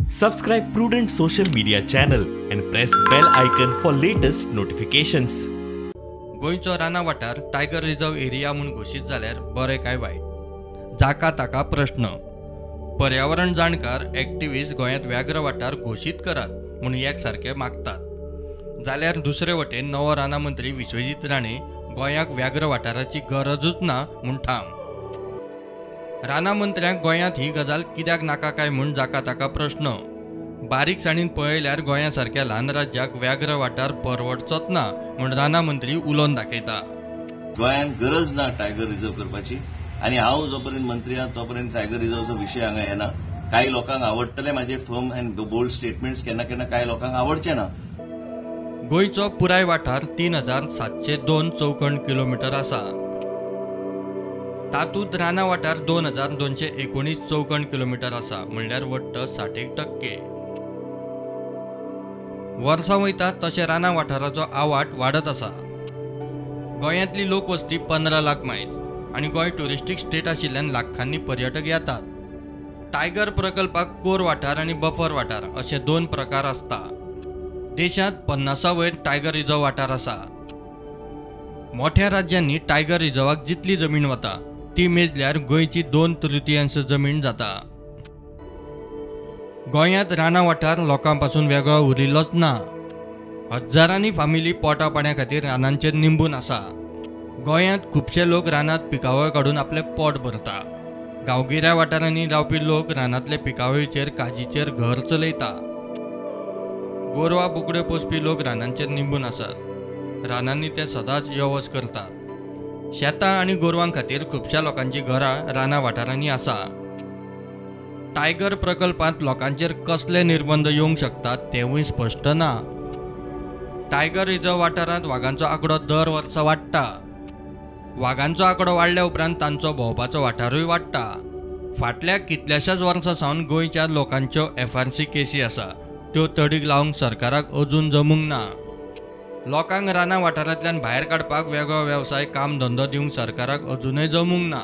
Subscribe Prudent social media channel and press bell icon for latest notifications. गोंयचो राना वाठार tiger reserve area म्हूण घोशीत जाल्यार बरें काय वायट, जाका ताका प्रश्न. पर्यावरण जाणकार एक्टिविस्ट गोंयांत व्याघ्र वाठार घोशीत करात म्हूण एक सारके मागतात, जाल्यार दुसरे वटेन नवो राना मंत्री विश्वजीत राणे गोंयाक व्याघ्र वाठाराची गरजूच ना म्हूण ठाम. राना मंत्र्यांक गोंयांत ही गजाल कित्याक नाका काय म्हूण जाका ताका प्रश्न. बारीकसाणीन पळयल्यार गोंया सारक्या ल्हान राज्याक व्याघ्र वाठार परवडचोच ना म्हूण राना मंत्री उलोवन दाखयता. गोंयांत गरज ना टायगर रिजर्व करपाची आनी हांव जो पर्यंत मंत्री आहा तो पर्यंत टायगर रिजर्वचो विशय हांगा येना. कांय लोकांक आवडटले म्हाजे फर्म अँड बोल्ड स्टेटमेंट्स, केन्ना केन्ना कांय लोकांक आवडचे ना. गोंयचो पुराय वाठार 3702 चौखण किलोमिटर आसा. तातूंत राना वाठार 2219 चौखण किलोमिटर आसा, म्हणल्यार वट्ट 60%. वर्सां वयता तशें राना वाठाराचो आवाट वाडत आसा. गोंयांतली लोकवस्ती 15 लाख मायल्स आनी गोंय ट्युरिस्टीक स्टेट आशिल्ल्यान लाखांनी पर्यटक येतात. टायगर प्रकल्पाक कोर वाठार आनी बफर वाठार अशे दोन प्रकार आसता. देशांत 50 वयर टायगर रिजर्व वाठार आसा. मोठ्या राज्यांनी टायगर रिजर्वाक जितली जमीन वता ती मेजल्यार गोंयची 2/3 जमीन जाता. गोंयांत राना वाठार लोकां पासून वेगळो उरिल्लोच ना. हजारांनी फामिली पोटा पाण्या खातीर रानांचेर निंबून आसा. गोंयांत खुबशे लोक रानांत पिकावळ काडून आपलें पोट भरता. गांवगिऱ्या वाठारांनी रावपी लोक रानांतले पिकावळीचेर काजीचेर घर चलयता. गोरवां बोकड्यो पोसपी लोक रानांचेर निंबून आसात. रानांनी ते सदांच यो वच करतात. शेतां आनी गोरवां खातीर खुबश्या लोकांची घरां राना वाठारांनी आसा. टायगर प्रकल्पांत लोकांचेर कसले निर्बंध येवंक शकतात तेवूय स्पश्ट ना. टायगर रिजर्व वाठारांत वागांचो आंकडो दर वर्सा वाडटा. वागांचो आंकडो वाडल्या उपरांत तांचो भोंवपाचो वाठारूय वाडटा. फाटल्या कितल्याशाच वर्सां सावन गोंयच्या लोकांच्यो FRC केसी आसा, त्यो तडीक लावंक सरकाराक अजून जमूंक ना. लोकांक राना वाठारांतल्यान भायर काडपाक वेगळो वेवसाय काम धंदो दिवंक सरकाराक अजूनय जमूंक ना.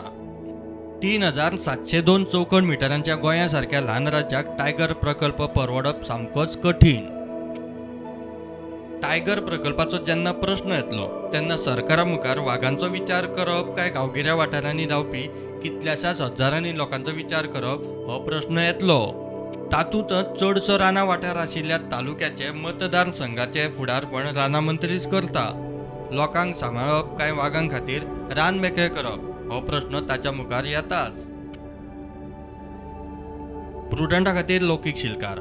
3702 चौखण मिटरांच्या गोंया सारक्या ल्हान राज्याक टायगर प्रकल्प परवडप सामकोच कठीण. टायगर प्रकल्पाचो जेन्ना प्रश्न येतलो तेन्ना सरकारा मुखार वागांचो विचार करप काय गांवगिऱ्या वाठारांनी रावपी कितल्याशाच हजारांनी लोकांचो विचार करप हो प्रश्न येतलो. तातूंतच चडसो राना वाठार आशिल्ल्या तालुक्याचे मतदारसंघाचे फुडारपण राना मंत्रीच करता. लोकांक सांबाळप काय वागां खातीर रान मेकळें करप हो प्रश्न ताच्या मुखार येताच. प्रुडंटा खातीर लौकीक शिलकार.